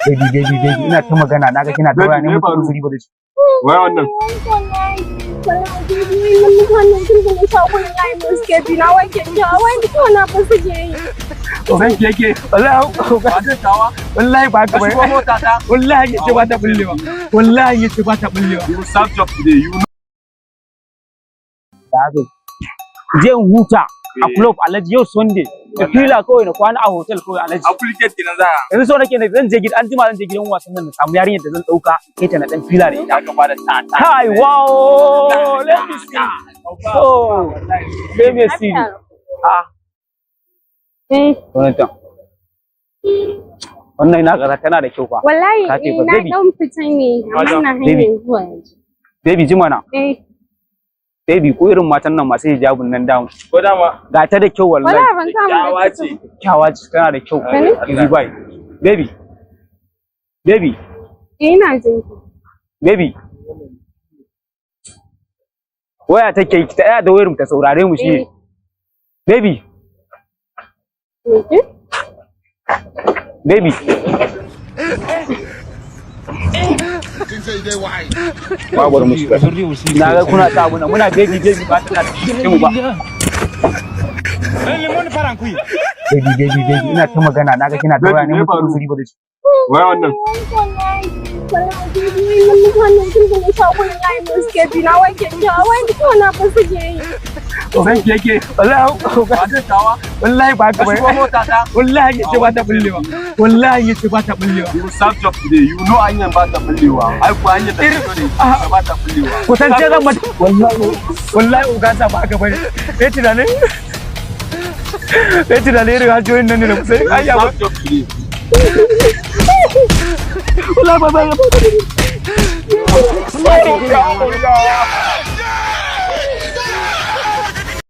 Baby, baby, baby, ina ta magana naga kina ta waya ne Baby, me muku faru? Uzuri ba da shi. Wai wannan. Ogan ki yake wallahi, wallahi ba ka bai, wallahi yace ba ta bullewa, wallahi yace ba ta bullewa. You serve job today. You know. Da haka je in huta a club, Alhaji, yau Sunday da fila kawai na kwana a hotel kawai, Alhaji. Application kenan za a. Yanzu so nake na zan je gidan, an jima zan je gidan wasan nan na samu yarinyar da zan dauka kai ta na dan fila da ita. Ka bada ta ta. Kai, wow, let me see. Oh, let me see. Ah, wannan ta. Wannan ina ga tana da kyau fa. Wallahi Ka ce fa, na baby. dan fita ne, amma na Baby. hanyar zuwa yanzu. Baby, ji mana. Eh. Baby, ko irin matan nan masu hijabun nan down. Ko dama. Ga ta da kyau wallahi. Wallahi ban samu Kyawa da ce. Kyawa ce, tana da kyau. Gani? Easy boy. Baby. Baby, Eh, ina jin ki. Baby. Waya take yi, ta tsaya da wayar mu ta saurare mu shi. Eh. Baby, Okay. Baby. Babu mu shiga. Na ga kuna ta abuna muna baby baby ba ta da mu ba. Baby, baby, baby, ina ta magana naga kina ta waya ne Baby, me muku faru? Uzuri ba da shi. Wai wannan. Ogan ki yake wallahi, wallahi ba ka bai, wallahi yace ba ta bullewa, wallahi yace ba ta bullewa. You serve job today. You know hanyar ba ta bullewa. Ai ko hanyar da kake da ba ta bullewa. Kwatance zan mata wallahi, wallahi ogan sa ba ka bane sai tunanin, sai tunanin irin hajiyoyin nan ne da kusa ai ya Serve job today. Wallahi ba ba.